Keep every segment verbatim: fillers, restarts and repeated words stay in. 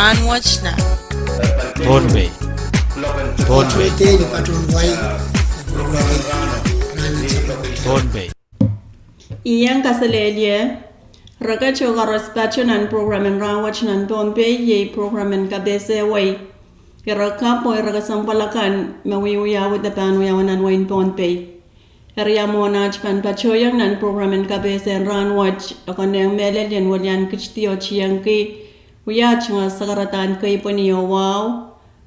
Rahnwet nan Pohnpei. Pohnpei. Pohnpei. Ien kaselehlie, re ket oh koaros pato nan program en Rahnwet nan Pohnpei, iei program en kapehse wei. Ire kapw oh ire kesempwal akan me wiewiawi de pahn wiawi nan wehin Pohnpei. Eri mwohn aht pahn patohiong nan program en kapehse en rahnwet, e konehng mehlel ien welian kit di oh tiengki wia tungoal sakaradahn keipweni oh wahu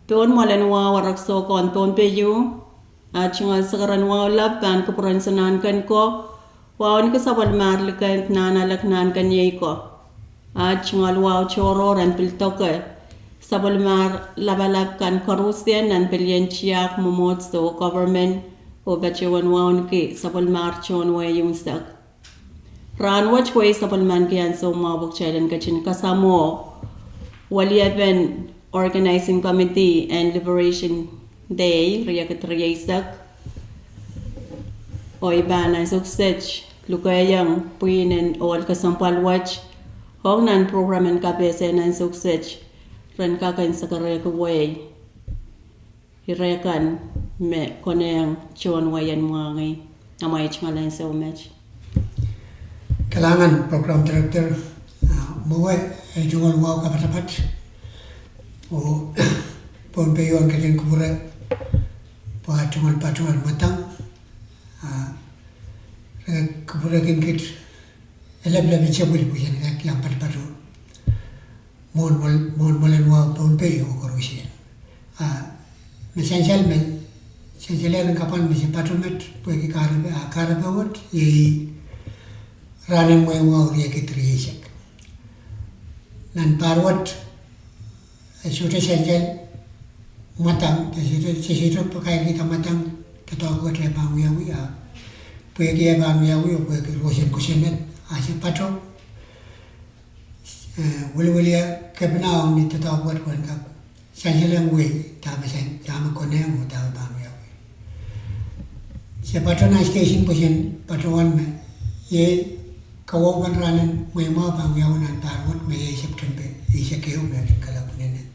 pohn mwoalen wahu erekiso kohn Pohnpei ieu. Aht tungoal sakaradahn wahu lap pahn kupwuren Sounkomouro, wauneki sapwellimahr likend nan alek nan keniei ko. Aht tungoal wahu tohrohr en pil doke sapwellimahr lapalap kan koaruhsie nan pelien tiahk mwomwohdiso, government, oh patohwan wauneki sapwellimahr tohn wehi unsek. Rahnwet wei sapwellimaniki ansou mwahu pwe kitail en ketin kasamwo weliepen Organizing Committee en Liberation Day riekid rieisek. Oh I pahn ansou kiset lukehiong pwihn en ohl kesempwal wet ong nan program en kapehse en ansou kiset, ren kak en sakarehki wehi ire kan me konehng tohn wehi en mwahngih. Amwail tungoal ansou met. Kalahngan program director, ah, mwowe, eh, tungoal wahu kapatapat oh Pohnpei ieu en ketin kupwure pwe tungoal patohwan mwadang, ah, re kupwure kin kit eleple pitsepwil pwe ien kak iang patopato mwohn mwoal-, mwohn mwoalen wahu Pohnpei oh koaruhsie. Ah, me sansal me, sansal en kapwan me se pato met pwehki kahrepe, ah, kahrepe wet iei rahnen mweimwahu riekid rieisek. Nan pahr wet, e sohte sansal mwadang, e sohte, e sohte pakairkihda mwadang doadoahk wet e pahn wiawi, ah, pwehki e pahn wiawi oh pwehki roson kosonned, ah, se pato, eh, wiliwilia kepina ong ni doadoahk wet pwehn kak sansalehng wehi dahme san-, dahme konehng oh dahme pahn wiawi. Se pato nan station pwe sen patohwan me iei kawahupen rahnen mweimwahu pahn wiawi nan pahr wet me iei September eisek ehu me kin kalap inenen.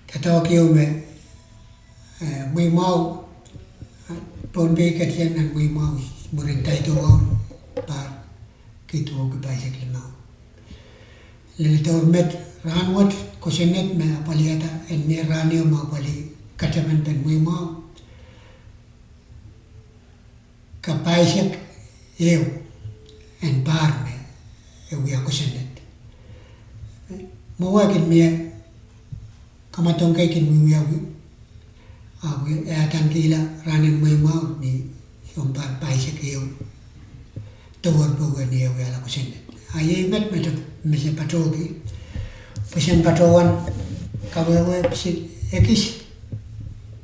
Doadoahk ehu me, eh, mweimwahu, eh, Pohnpei ketin nan mweimwahu mwurin daido wahu pahr kid wehwehki pahisek limau. Lel dour met rahnwet kosonned me apwalihada en mie rahn ehu me apwalih katamanpen mweimwahu ka pahisek ehu en pahr me e wia kosonned. Mwowe kin mie kamwadong kei kin wiewia, ahpw e adangkihla rahnen mweimwahu ni sounpar pahisek ehu tohrohr pwuhk ni e wiahla kosonned. A iei met me se patohki, pwe sen patohwan kawehwe pwe se ekis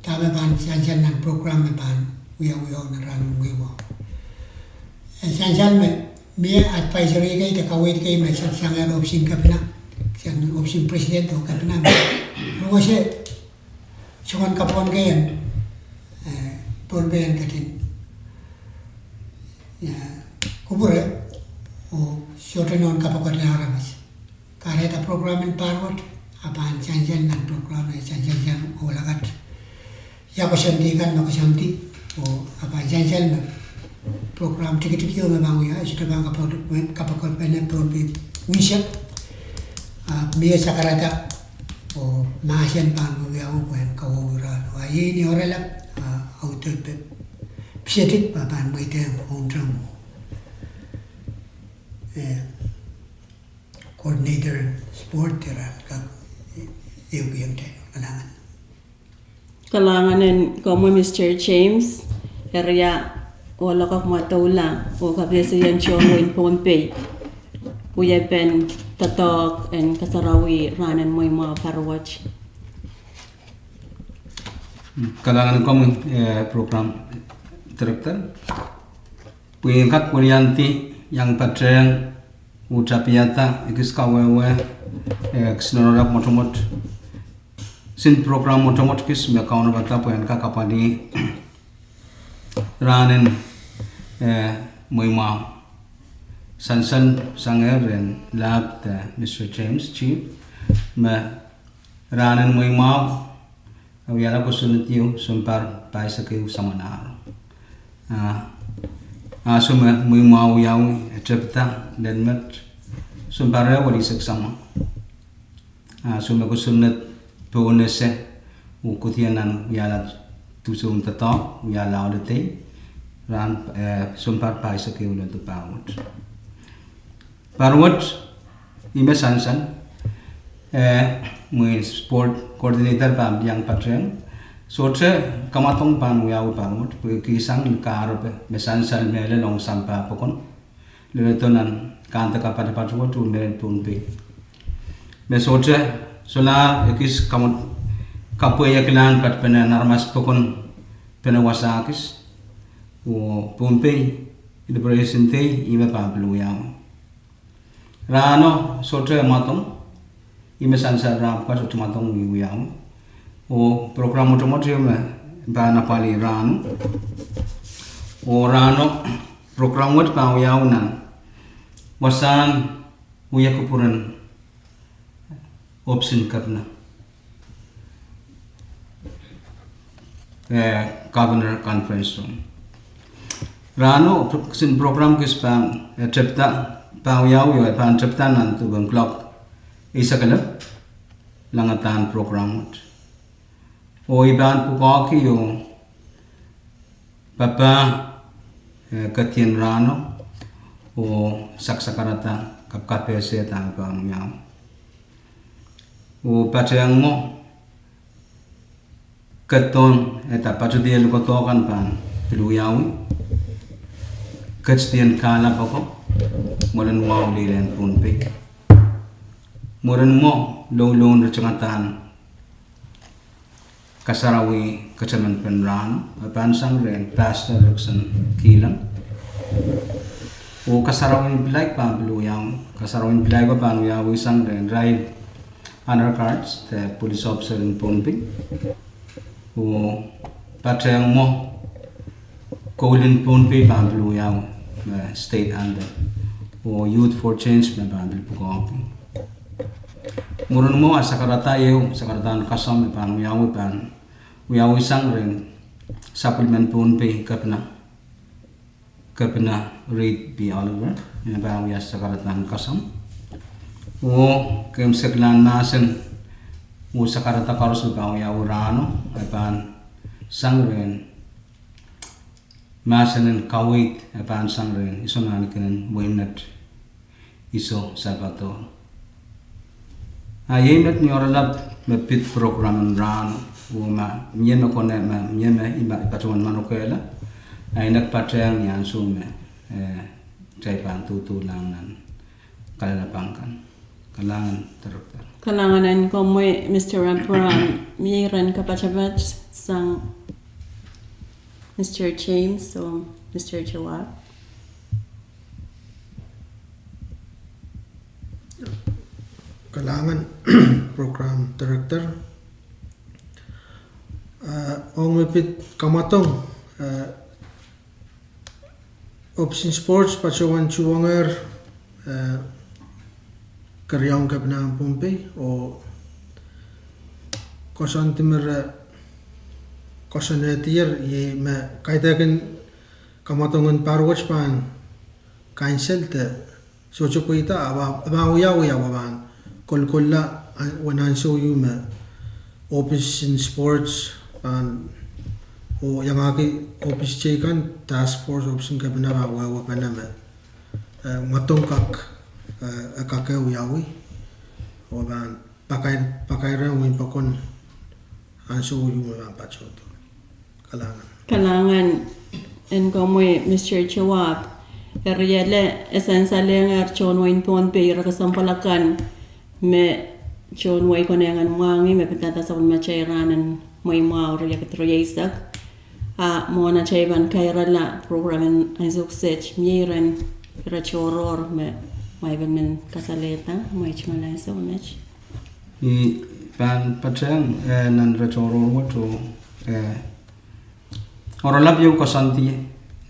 dahme pahn sansal nan program me pahn wiawi ong nan rahnen mweimwahu. E sansal me mie advisory kei de kaweid kei me sat sang ehr ohpisin kepina, sang ohpisin president oh kepina me ruwese soangen kapwon kei en, eh, Pohnpei en ketin, eh, kupwure oh sohte nohn kapokon aramas. Kahrehda program en pahr wet, a pahn sansal nan program e sansal sang ohlakat ia koasoandi kan me koasoandi, oh a pahn sansal me program tikitik ieu me pahn wia, e sohte pahn kapokon, kapokon pene Pohnpei unsek, a mie sakarada oh mahsen pahn wiawi pwehn kawewe rahn. A iei ni oaralap, a audepe pisetik pahn pahn mweidehng ohng tang, eh, coordinator sport ira kak, eh, ehukiong te. Kalahngan. Kalahngan en komwi Mister James, eri a ohloko mwadoula oh kapehse ien tohn wehin Pohnpei wiepen doadoahk en kasarawi rahnen mweimwahu pahr wet. Kalahngan en komwi, eh, program director. Pwihn kak weliandi iang patehng oh tapihada ekis kawehwe, eh, ekis nonohlap mwotomwot, kisin program mwotomwot kis me kaunopada pwehn kak apwalih rahnen, eh, mweimwahu. Sansal sang ehr en lahp de Mister James, Chief, me Rahnen mweimwahu, e wiahla kosonned ieu sounpar pahisek ehu samwalahro. Ah, ahnsou me mweimwahu wiawi, e tepda lel met sounpar ehu welisek samwa. Ahnsou me kosonned pohnese, oh kohdien nan wiahla duhsoun doadoahk, wiahla holiday, rahn, eh, sounpar pahisek ehu lel pahr wet. Pahr wet, ih me sansal, eh, mwein sport coordinator pahn iang patehng. Sohte kamwadong pahn wiawi pahr wet, pwe kihsang ni kahrepe me sansal mehlel ong sampah pokon leledo nan kandek kapatapat wet oh mehlel Pohnpei. Me sohte solahr ekis kamw-, kapweiekla patpene aramas pokon pene wasa kis, oh Pohnpei Liberation Day ih me pahn pil wiawi. Rahno sohte mwadong, ih me sansal rahn pwukat sohte mwadong wiawi. Oh program mwotomwot ieu me pahn apwalih rahno. Oh rahno program wet pahn wiawi nan wasahn wia kupwuren ohpis en kepina, eh, Governor Conference Room. Rahno, kisin program kis pahn, eh, tepda, pahn wiawi oh e pahn tepda nan duwen clock eisek elep langadahr en program wet. Oh I pahn pwukoahki oh papah, eh, kedien rahno, oh saksakarada kapkapehse da pahn wiawi. Oh patehng mwo, kedon, eh, da patehng likou kan pahn pil wiawi, kedien kahlap oko, mwoalen wahu lel en Pohnpei. Mwurin mwo, louloun ritingada kasarawi ketemen pen rahno, e pahn sang rehn Pastor Rickson Kilang. Oh kasarawi en pilai pahn pil wiawi, kasarawi en pilai ko pahn wiawi sang rehn irail Honor Guards de police officer en Pohnpei. Oh patehng mwo, Koul en Pohnpei pahn pil wiawi, eh, state anthem. Oh Youth for Change me pahn pil pwukoahki. Mwurin mwo a sakarada ehu, sakaradahn kasamwo me pahn wiawi, pahn wiawi sang rehn sapwellimen Pohnpei kepina, Kepina Reed P. Oliver, me pahn wia sakaradahn kasamwo. Oh keimwseklahn mahsen, oh sakarada koaros me pahn wiawi rahno, e pahn sang rehn mahsen en kaweid, e pahn sang rehn Iso Nahnken en Wein Met, Iso Salvador. A iei met ni oaralap me pid program en rahno, oh ma mie me kone, ma mie me I patohwan manokehla, a I nek patehng ni ansou me, eh, kitail pahn duhduhlahng nan kalelapak kan. Kalahngan, Director. Kalahngan en komwi, Mister Abraham, mie iren kapatapat sang Mister James oh Mister Joab. Kalahngan, Program Director. Ah, ong me pid kamwadong, ah, Ohpis en Sports patohwan tuhongehr, eh, keriaun kepina en Pohnpei oh koasoandi me re koasoanehdier iei me kaidehkin kamwadong en pahr wet pahn cancel de sohte pweida, a pahn wiawi, a pahn kolkola, ah, uwen ansou ieu me Ohpis en Sports pahn, oh iangahki ohpis teikan, task force ohpis en kepina pahn wehwehpene me, eh, mwadong kak, eh, e kak wiawi, oh pahn pakair, pakairehng wehin pokon ansou ieu me pahn patohdo. Kalahngan. Kalahngan en komwi, Mister Joab. Eri ele e sansalehngehr tohn wehin Pohnpei ire kesempwal akan me tohn wei konehng en mwahngih me pidada sapwellimatail rahn en Mweimwahu riekid rieisek. A mwohn atail pahn kairala program en ansou kiset, mie iren ire tohrohr me mwail men kasalehda, mwein timalahn ansou met. I pahn patehng, eh, nan ire tohrohr wet oh, eh, oaralap ieu koasoandi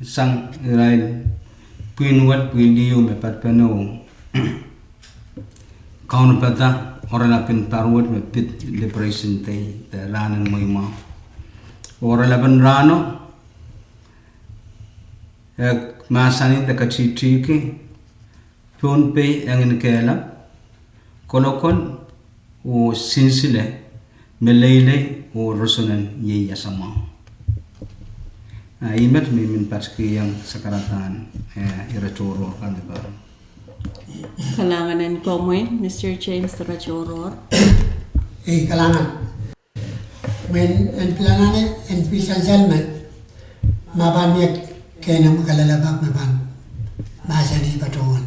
sang irail pwihn wet, pwihn liho me patpene oh kaunopada oaralap en pahr wet me pid Liberation Day de rahn en mweimwahu. Oaralap en rahno, e mahsanih de katihtihki Pohnpei engin kehlap, kolokol oh sinsile, meleilei oh rosonen iei iasama. Ah, ih met me I men patohwan kihong sakaradahn, eh, ire tohrohr kan dipan. Kalahngan en komwi, Mister James, ire tohrohr. Ei, kalahngan. Mwein en pilahn anahne en pil sansal me ma pahn mie kehn me kalelapak me pahn mahsanih patohwan.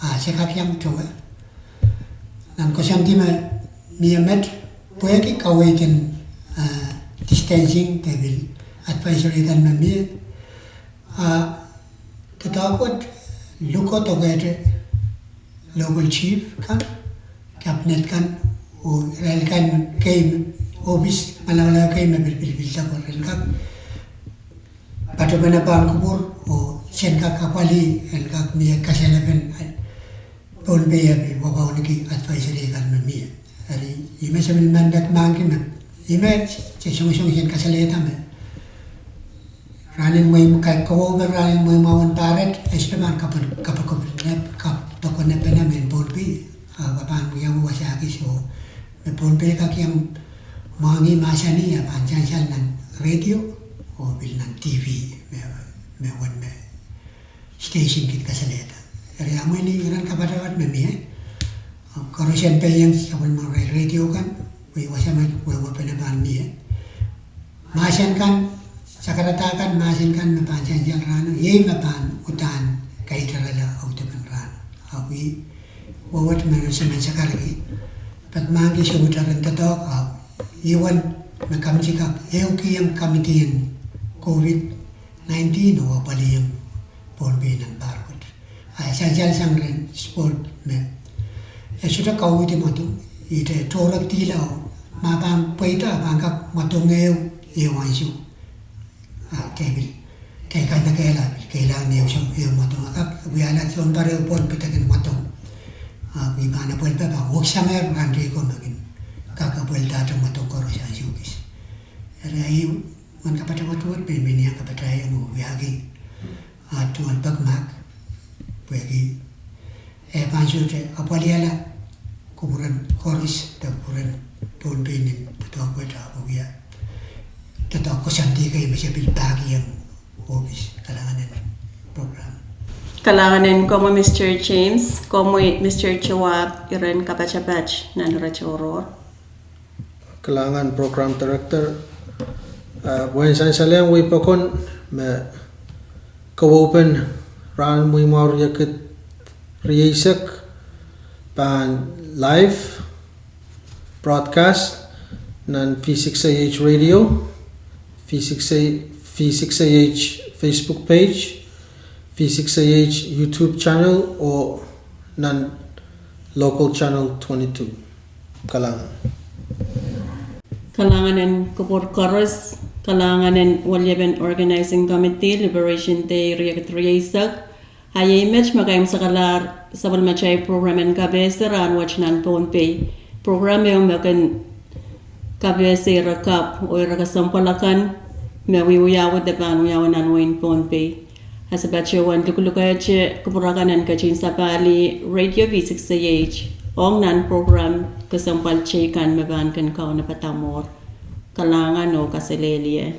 Ah, se kak iang towe. Nan koasoandi me mie met, pwehki kaweid en, ah, distancing de pil advisory kan me mie. Ah, doadoahk wet, luke doadoahk wet, local chief kan, cabinet kan, oh irail kan kei me, ohpis malaulaula kei me pil, pil, pil doadoahk wet ren kak patopene pahn kupwur, oh sen kak apwalih en kak mie kasalepen, eh, Pohnpei e pil wawauneki advisory kan me mie. Eri, ih me se pil men pek mahkki me, ih me se songosong sen kasalehda me rahn en mweimwahu, kawaupen rahn en mweimwahu en pahr wet, e sohte pahn kapokon, kapokon, kap-, kapokon pene mehn Pohnpei, ah, pahn wiawi wasa kis oh me Pohnpei kak iang mwahngih mahsanih e pahn sansal nan radio, oh pil nan T V, me, me wen me station kin kasalehda. Eri a mwein iren kapatapat me mie, ah, koaros en peiong sapwellimarail radio kan, pwe wasa me wehwehpene pahn mie. Mahsen kan, sakarada kan, mahsen kan me pahn sansal rahno, iei me pahn uhdahn kaitarala audepen rahno. Ahpw ih wehwehki me se men sakarki, pek mahkki se uhdahn doadoahk, ahpw ih wen me committee kak ehukihong committee en COVID nineteen oh apwalihong Pohnpei nan pahr wet. Ah, e sansal sang rehn sport me e sohte kauhdi mwadong, ihte tohrehdihla oh ma pahn pweida pahn kak mwadong ehu ieu ansou. Ah, de pil, de kaidehn kehla, pil kehla ni ehu sang ehu mwadong, ah kak wiahla sounpar ehu pwon pidek en mwadong. Ah, pwe pahn apwalih pahn weksamer rahn riko me kin kak apwalih dahte mwadong koaros ansou kis. Eri ih wen kapatapat wet me I men iang kapatahieng oh wiahki ah tungoal pek mahk, pwehki e pahn sohte apwalihala kupwuren koaros de kupwuren Pohnpei nin doadoahk wet ahpw wia doadoahk koasoandi kei me se pil pahkihong ohpis. Kalahngan en program. Kalahngan en komwi Mister James, komwi Mister Joab, iren kapatapat nan ire tohrohr. Kalahngan Program Director, ah, wehin Sansalehr, wehi pokon me kawaupen rahn mweimwahu riekid rieisek pahn live broadcast nan V six A H radio, V six A, V six A H Facebook page, V six A H YouTube channel, oh nan local channel twenty-two. Kalahngan. Kalahngan en kupwur koaros, kalahngan en weliepen Organizing Committee, Liberation Day riekid rieisek. A iei met me kaimwisekalahr sapwellimatail program en kapehse rahnwet nan Pohnpei. Program ehu me kin kapehse ire kapw oh ire kesempwal akan me wiewiawi de pahn wiawi nan wehin Pohnpei. A se patohwan lukulukehte kupwur akan en ketin sapahlih Radio V six A H ong nan program kesempwal teikan me pahn kin kaunopada mwuhr. Kalahngan oh kaselehlie.